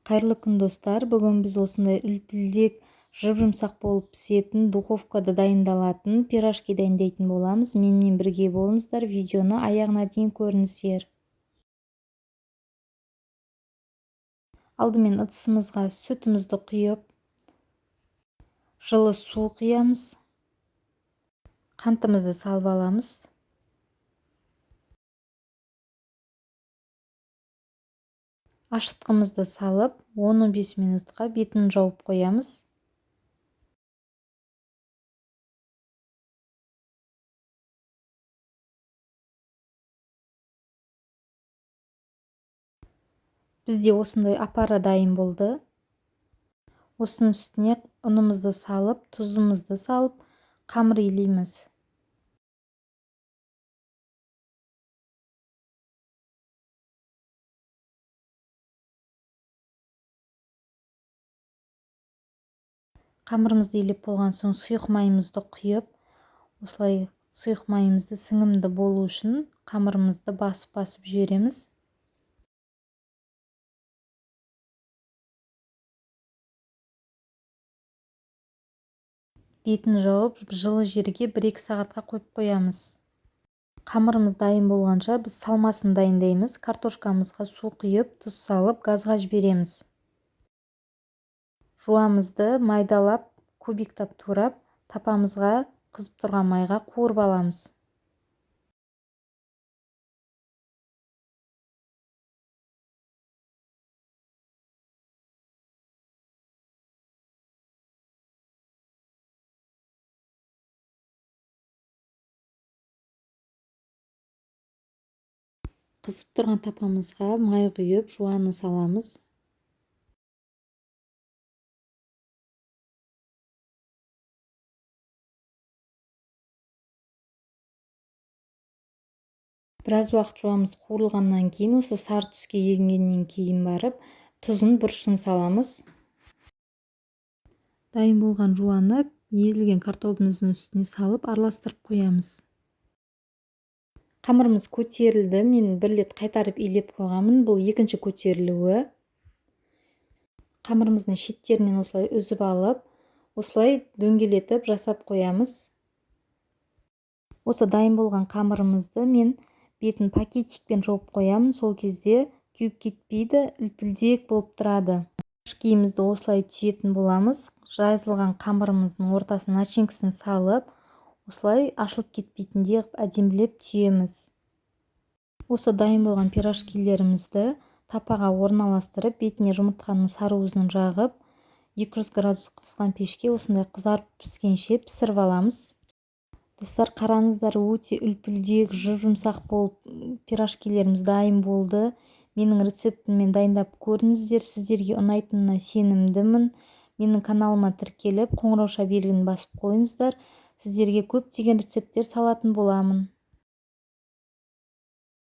Қайырлы күн, достар! Бүгін біз осындай үлпілдек, жұп-жұмсақ болып пісетін, духовкада дайындалатын пирожки дайындайтын боламыз. Менімен бірге болыңыздар, видеоны аяғына дейін көріңіздер. Алдымен ыдысымызға сүтімізді құйып, жылы су құямыз. Қантымызды салып аламыз. Ашытқымызды салып, 10-15 минутқа бетін жауып қоямыз. Бізде осындай опара дайын болды. Осының үстіне ұнымызды салып, тұзымызды салып, қамыр илейміз. Қамырымызды илеп болған соң сұйық майымызды құйып, осылай сұйық майымызды сіңімді болу үшін қамырымызды басып-басып жібереміз. Бетін жауып, жылы жерге 1-2 сағатқа қойып қоямыз. Қамырымыз дайын болғанша біз салмасын дайындаймыз. Картошкамызға су құйып, тұз салып, газға жібереміз. Жуамызды майдалап, кубиктап турап, тапамызға қызып тұрған майға қуырып аламыз. Қызып тұрған тапамызға май құйып, жуаны саламыз. Біраз уақыт жуамыз қуырылғаннан кейін, осы сары түске енгеннен кейін барып, тұзын, бұрышын саламыз. Дайын болған жуаны езілген картобымыздың үстіне салып, араластырып қоямыз. Қамырымыз көтерілді. Мен бір рет қайтарып илеп қойғанмын. Бұл екінші көтерілуі. Қамырымыздың шеттерінен осылай үзіп алып, осылай дөңгелетіп жасап қоямыз. Осы дайын болған қамырымызды мен бетін пакетикпен жауып қоямын. Сол кезде кеуіп кетпейді, үлпілдек болып тұрады. Пирожкиімізді осылай түйетін боламыз. Жазылған қамырымыздың ортасына начинкасын салып, осылай ашылып кетпейтіндей қылып әдемілеп түйеміз. Осы дайын болған пирожкилерімізді тапаға орналастырып, бетіне жұмыртқаның сары уызын жағып, 200 градус қызған пешке осындай қызарып піскенше пісіріп аламыз. Достар, қараңыздар, өте үлпілдек, жұп-жұмсақ болып пирожкилеріміз дайын болды. Менің рецептіммен дайындап көріңіздер, сіздерге ұнайтынына сенімдімін. Менің каналыма тіркеліп, қоңырауша белгіні басып қойыңыздар. Сіздерге көптеген рецепттер салатын боламын.